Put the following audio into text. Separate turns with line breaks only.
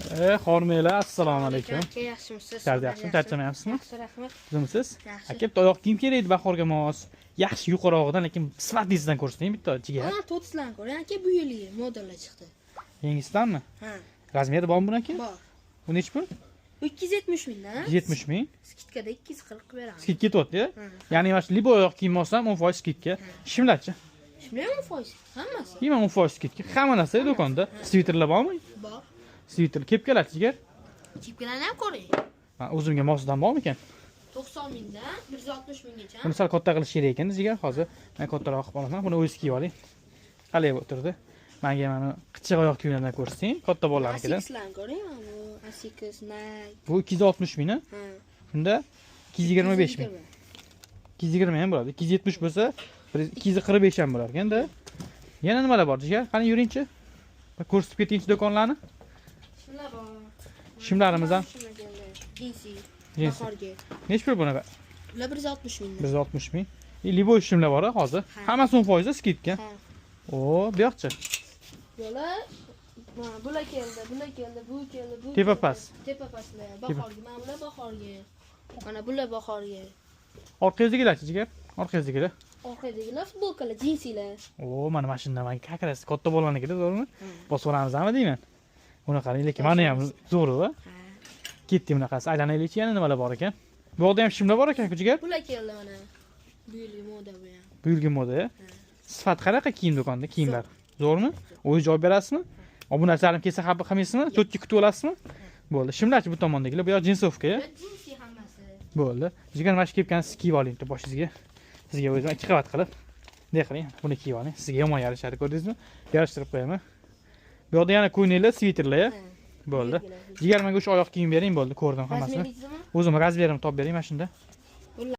Xormela, assalomu alaykum.
Aka, yaxshimisiz?
Charcha yaxshimi? Charchamayapsizmi?
Yaxshi, rahmat.
Tuzumsiz?
Yaxshi.
Aka, bitta oyoq kiyim kerak edi bahorga mos. Yaxshi yuqorog'idan, lekin sifatlisidan ko'rsating bitta, jigar.
Ha, to'tislarni ko'ring aka, bu yilgi modalar chiqdi.
Yangisidanmi?
Ha,
Размер i bormi buniki?
Bor.
Bu nechi pul?
Bu 270 mingdan.
70 ming.
Скидка da 240 qilib beramiz.
Скидка ketyapti.
Ha.
Ya'ni mana shu любой oyoq kiyim olsam 10% скидка. Shimlarchi?
Shimlar 10%, hammasi.
Kiyim 10% скидка. Hamma narsa do'konda. Sviterlar bormi?
Bor.
Sviter, kepkalar, jigar.
Kepkalarni ham ko'ring.
Ha, o'zimga mosidan bormikan?
90 mingdan 160 minggacha.
Buni sal katta qilish kerak ekan, jigar. Hozir men kattaroq qilib olaman. Buni o'zingiz kiyib oling. Qalay bo'lib turdi? Menga mana qichiq oyoq kiyimlardan ko'rsating, katta bolalarnikidan.
Asicslarni ko'ring, mana bu Asics, Nike.
Bu 260 ming,
Ha.
shunda 225 ming. 220 ham bo'ladi. 270 bo'lsa, 245 ham bo'lar ekanda. Yana nimalar bor, jigar? Qani yuringchi. Bir ko'rsatib ketingchi do'konlarni.
Shimlar bor.
Shimlarimiz ham.
Shimlar keldi. Jinsi.
Jinsi.
Bahorga.
Nechi pul bunaqa?
Bular 160 mingdan.
160 ming. E, любой shimlar bor hozir.
Ha.
Hammasi 10% скидка.
Ha.
O, bu yoqchi.
Yo'lar mana bular keldi, bular keldi, bu keldi, bu
Tepa
keldi.
past.
Tepa pastlar. Bahorgi, mana bular bahorgi. Mana bular bahorgi.
Orqangizdagilarchi, jigar? Orqangizdagilar.
Orqadagilar futbolkalar, jinsilar.
O, mana shundan menga как раз katta bolanikida, to'g'rimi? Bosib olamizmi deyman. Buni qarang, lekin mana ham zo'ri.
Ha.
Ketdi bunaqasi. Aylanaylikchi, yana nimalar bor ekan? Bu yoqda ham shimlar bor ekan-ku, jigar.
Bular keldi mana. Bu yilgi moda bu ham.
Bu yilgi moda. Sifat qanaqa kiyim do'konda, kiyimlar? Zo'rmi? O'zingiz javob berasizmi? Obunachilarim kelsa xafa qilmaysizmi? Cho'tki kutib olasizmi? Bo'ldi. Shimlarchi bu tomondagilar, bu yoq jinsovka.
Bular jinsi hammasi.
Bo'ldi. Jigar, mana shu kepkani siz kiyib oling bitta boshingizga. Sizga o'zim ikki qavat qilib. Bunday qiling, buni kiyib oling. Sizga yomon yarashadi, ko'rdingizmi? Yarashtirib qo'yaman. Bu yoqda yana ko'ylaklar, sviterlar.
Ha.
Bo'ldi.
Bu yilgilar.
Jigar, menga o'sha oyoq kiyim bering, bo'ldi, ko'rdim hammasini.
Размер ingizdimi?
O'zim размер imni topib bering mana shunda.